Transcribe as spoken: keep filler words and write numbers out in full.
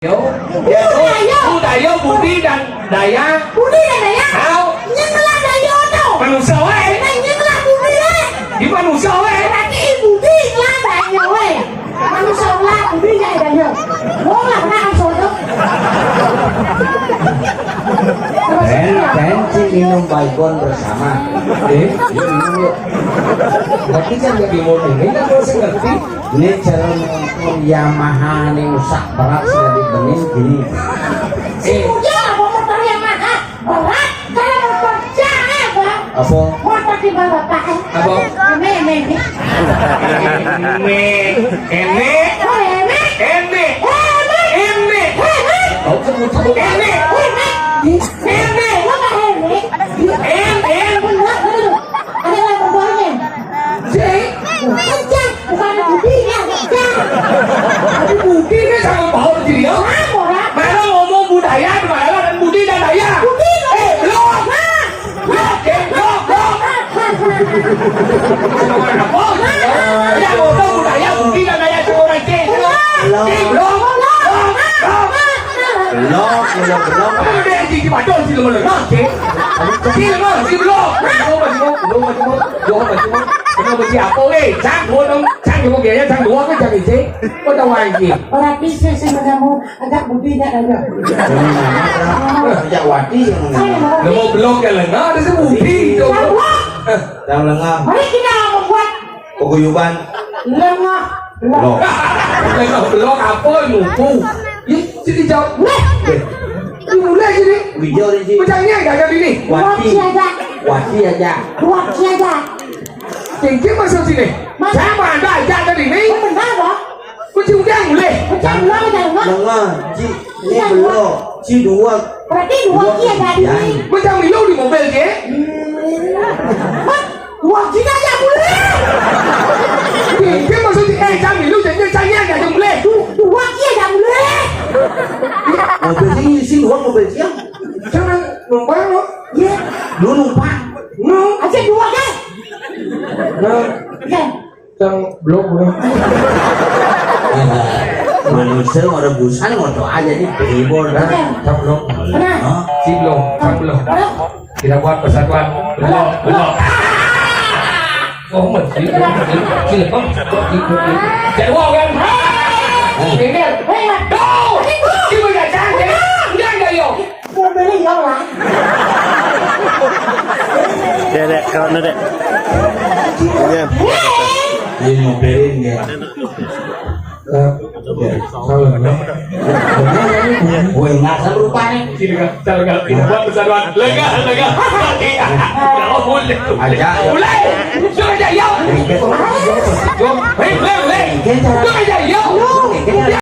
Yo. Budi Daya. Budi Daya, Budi dan Daya. Budi dan Daya. Au. Nyén ngelah Daya to. Manusia waé. Nah, nyén ngelah Budi waé. Di manusia waé. Berarti Budi ngelah Daya waé. Manusia ngelah Budi ngelah Daya. Wong lah kena sono. Terus Ben, Ben, Cing minum Baygon bersama. Eh? Yuk, minum yuk. Berarti kan lebih mau ini, kan masih ngerti. Ini cara motor Yamaha nih rusak berat sudah dibening gini. Eh. Udah, apa motor Yamaha? Berat, kalau motor jangan, Bang. Apa? Motor di bawah, Pak. Apa? Eme, eme, eme. Eme, eme, Oh, eme. Eme. Eme. Eme. Kau sebut-sebut eme. Eme. Eme. Lo nggak eme? Eme. Bener, bener. Ada yang berbohongnya. Cek. Kencang. Bukan Budi ya, kencang. Tapi Budi ini sama Paul jadi ya. Sama, orang. Mana ngomong budaya, mana dan Budi dan Daya. Budi. Eh, belum. Nah. Blok, Cing, blok, blok. Blok. Ya, ngomong budaya, Budi dan Daya semua orang, Cing. Blok. Cing, blok. Blok, blok. Blok, blok, blok. Apa udah yang gigi padol sih lu melengah, Cing? Cing, lengah, Cing, blok. Blok, blok, blok, blok, blok. Kenapa si apa, weh? Cang, gua dong, Cang, gua kayaknya Cang dua, kan Cang, Cing. Gua tahu, anjing. Berarti saya, saya mau agak Budi nggak ada. Kerja wati yang Saya mau Lu mau blok ya, lengah, ada si Budi, itu. Blok. Eh. Yang lengah. Mari kita membuat Paguyuban. Lengah. Blok. Lengah blok apa, lupa. Ih, sini jawab. Weh. Ini mulai sini. Wijau di sini. Macam ni, gak ada bini. Wati. Wati aja. Wati aja. Wati aja. Cincin masuk sini. Mas. Saya mana ada aja tadi ni? Benar, Bang. Kucing udah mulai. Macam lengah, macam lengah. Lengah. Ci, ini belum. Ci dua. Berarti dua Dua kia jadi. Macam milu di mobil, Ci. Hah? Dua kia aja boleh. Dia maksud, eh, macam milu jadi, macam ni aja boleh. Du-, dua kia aja boleh. Mobil sini, sini dua mobil siang. Jangan numpang lo. Iya. Lu numpang. Nu. Aja dua kan? Nah. Iya. Cang blok, bro. Manusia orang busan motor aja nih, bebor. Nah, cang blok. Nah. Hah? Si blok, cang blok. Kita buat persatuan. Blok, blok. Oh, masih. Sini, Bang. Jadi, wah, kan? Ini, tuh. Ini udah cantik. Udah, udah, yo. Mobil liar lah. Dek, dek, kalau dek. Iya. Iya, mobilin ya. Eh, ya, salah, ya. Gue nggak salah lupa nih. Sini, Kak. Salah, Kak. Kita buat persatuan. Lega, lega. Iya. Oh, boleh. Aja. Mulai. Sudah, ya.